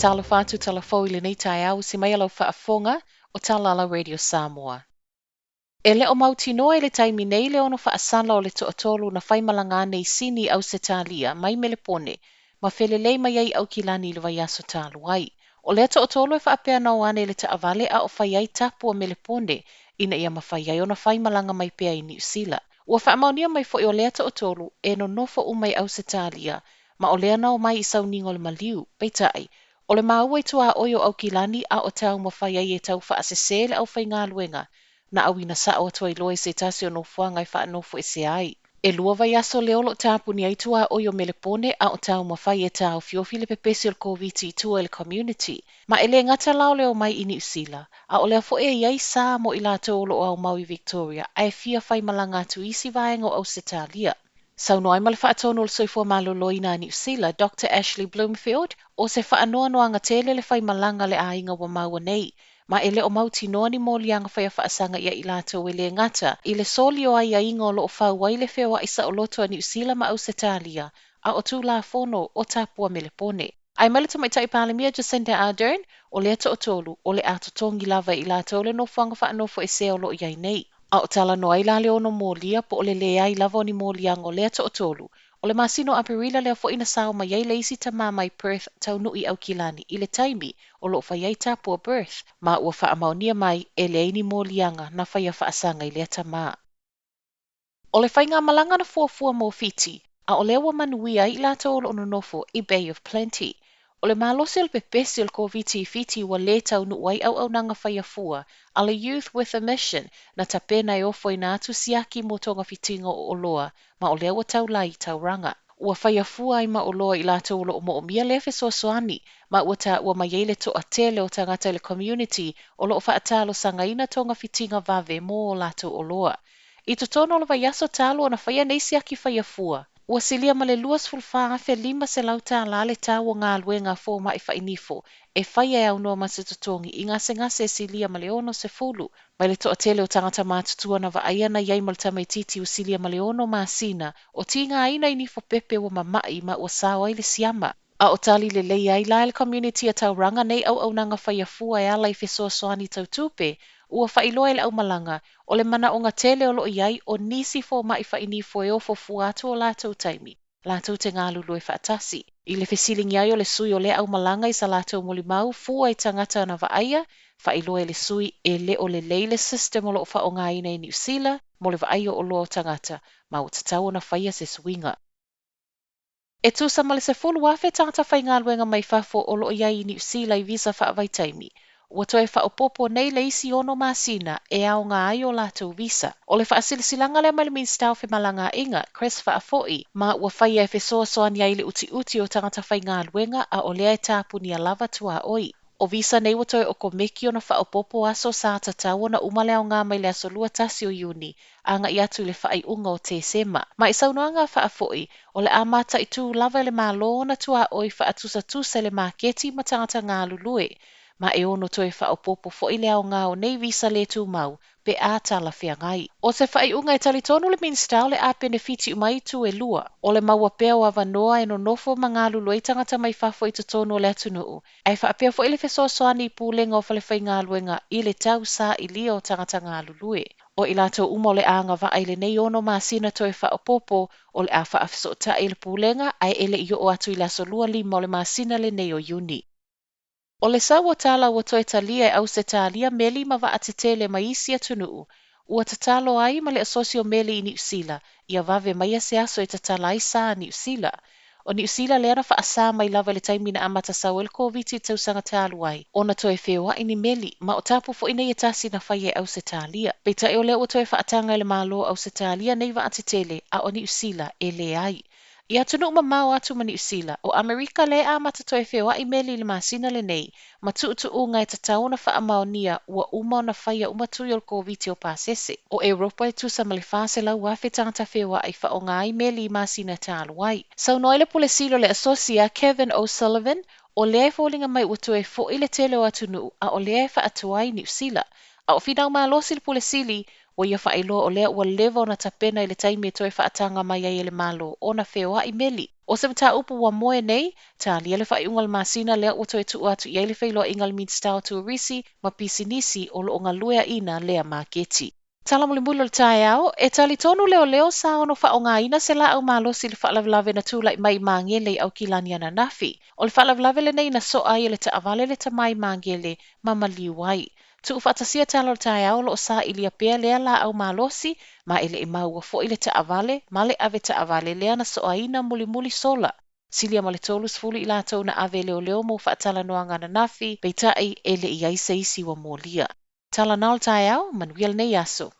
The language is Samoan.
Talofa atu tala fou i lenei taeao usi mai a lau faafofoga o Talala Radio Samoa. E le o mautinoa i le taimi nei le ono faasala o le toatolu na faimalaga ane i Sini, Ausetalia mai Melepone ma felelei mai ai i Aukilani i le vaiaso talu ai. O lea toatolu e faapea na o ane i le taavale a o fai ai tapu a Melepone ina ia mafai ai ona faimalaga mai pea i Niu Sila. Ua faamaonia mai foi o lea toatolu e nonofo uma i Ausetalia ma o lea na omai i sauniga o le maliu. Peitai, o le maua i tuaoi o Aukilani a o taumafai ai e taufaasese le aufaigaluega na auina sao atu ai loa i se tasi o nofoaga e faanofoesea ai. E lua vaiaso lea o lo o tapuni ai tuaoi o Melepone a o taumafai e taofiofi le pepesi o le Koviti i tua i le community. Ma e le gata la o le omai i Niu Sila, a o lea foi e i ai sa mo i latou o lo o aumau i Victoria ae fia faimalaga atu i isi vaega o Ausetalia. Saunoa ai ma le Faatonu o le Soifua Maloloina a Niu Sila, Doctor Ashley Bloomfield, o se faanoanoaga tele le faimalaga a le aiga ua maua nei, ma e le o mautinoa ni moliaga faia faasaga ia i latou e le gata i le soli o aiaiga o lo o fau ai le feoai saoloto a Niu Sila ma Ausetalia, a o Tulafono o Tapua Melepone. Ae mai le Tamaitai Palemia Jacinda Ardern, o lea toatolu, o le a totogi lava e i latou le nofoaga faanofoesea o lo o i ai nei. A o talanoa ai la le ono molia po o le leai lava o ni moliaga o lea toatolu. O le masina o Aperila lea foi na sao mai ai le isi tamā mai Perth taunuu i Aukilani i le taimi o lo o fai ai tapu a Perth, ma ua faamaonia mai e leai ni moliaga na faia faasaga i lea tamā. O le faigamalaga na fuafua mo Fiti, a o lea ua manuia ai i latou o lo o nonofo i Bay of Plenty. O le malosi o le pepesi o le Koviti i Fiti ua lē taunuu ai auaunaga faia fua a le Youth with a Mission na tapena e ofoina atu siaki mo togafitiga o oloa ma o lea ua taulai i Tauranga. Ua faia fua ai ma oloa i latou o lo o moomia lea fesoasoani ma ua taua mai ai le toatele o tagata i le community o lo o faatalosagaina togafitiga vave mo o latou oloa. I totonu o le vaiaso talu ona faia nei siaki faia fua, ua silia ma le $24,500 tālā le tau o galuega a fomai fainifo e faia e aunoa ma se totogi i gasegase e silia ma le 60, mai le toatele o tagata matutua na vaaia na i ai ma le tamaitiiti ua silia ma le ono masina o tigaina i nifo pepe ua mama'i ma ua sao ai le siama. A o tali lelei ai la e le community a Tauranga nei auaunaga faia fua e ala i fesoasoani tau tupe, ua faailoa e le aumalaga, o le manaoga tele o lo o i ai o nisi fomai fainifo e ofo fua atu o latou taimi, latou te galulue faatasi. I le fesiligia ai o le sui o lea aumalaga i sa latou molimau fua i tagata na vaaia, faailoa e le sui e le o lelei le system o lo o faaaogaina i Niu Sila mo le vaaia o oloa o tagata, ma ua tatau ona faia se suiga. E tusa ma le 10,000 tagata faigaluega mai fafo o lo o i ai i Niu Sila i visa faavaitaimi, ua toe faaopoopo nei le isi ono masina e aoga ai o latou visa. O le faasilasilaga lea mai le Minisita o Femalagaaiga, Chris Faafoi, ma ua faia e fesoasoani ai i le utiuti o tagata faigaluega a o lea e tapunia lava tuaoi. O visa nei ua toe okomeki ona faaopoopo aso sa tatau ona uma le aoga mai le aso 21 o Iuni agai atu i le faaiuga o Tesema. Ma i saunoaga a Faafoi, o le a mataitū lava e le Malo ona tuaoi faatusatusa i le maketi ma tagata galulue, ma e ono toe faaopoopo foi le aoga o nei visa le tumau pe a talafeagai. O se faaiuga e talitonu le Minisita o le a penefiti uma ai itu e lua, o le maua pea o avanoa e nonofo ma galulue ai tagata mai fafo i totonu o le atunuu, ae faapea foi le fesoasoani i pulega o falefaigaluega i le tau sailia o tagata galulue. O i latou uma o le a agavaa i lenei ono masina toe faaopoopo, o le a faafesootai i le pulega ae e le i oo atu i le aso 25 o le masina lenei o Iuni. O le sau o tala ua toe talia e Ausetalia meli ma vaatetele mai isi atunuu, ua tatalo ai ma le Asosi o Meli i Niu Sila ia vave maia se aso e tatala ai sa a Niu Sila. O Niu Sila lea na faasā mai lava i le taimi na amata sau ai le Koviti i le tausaga talu ai, ona toe feoai ni meli, ma o tapu foi nei e tasi na faia e Ausetalia. Peitai o lea ua toe faataga e le Malo o Ausetalia nei vaatetele, a o Niu Sila e leai. I atunuu mamao atu ma Niu Sila, o Amerika lea e amata toe feoai meli i le masina lenei, ma tuutuuga e tatau ona faamaonia ua uma ona faia uma tui o le Koviti o pasese. O Europa e tusa ma le 400,000 tagata feoai faaaoga ai meli i masina talu ai. Saunoa ai le Pule Sili o le Asosi a Kevin O'Sullivan, o lea e foliga mai ua toe foi le tele o atunuu a o lea e faatuai Niu Sila. A o finau malosi le Pule Sili, ua ia faailoa o lea ua leva ona tapena i le taimi e toe faataga mai ai e le Malo ona feoai meli. O se mataupu ua moe nei, talia le faaiuga o le masina lea ua toe tuu atu i ai le feiloaiga a le Minisita o Turisi ma Pisinisi o lo o galueaiina lea maketi. Tala mulimuli o le taeao, e talitonu leoleo sa ono faaaogaina se laau malosi i le faalavelave na tulai mai i Magele i Aukilani ananafi. O le faalavelave lenei na soa ai e le taavale le tama i Magele ma maliu ai. Tuufaatasia tala o le taeao o lo o sailia pea lea laau malosi ma e le i maua foi le taavale ma le avetaavale lea na soaina mulimuli sola. Silia ma le 30 i latou na ave e leoleo mo faatalanoaga ananafi, peitai e le i i ai se isi ua molia. Tala na o le taeao, manuia lenei aso.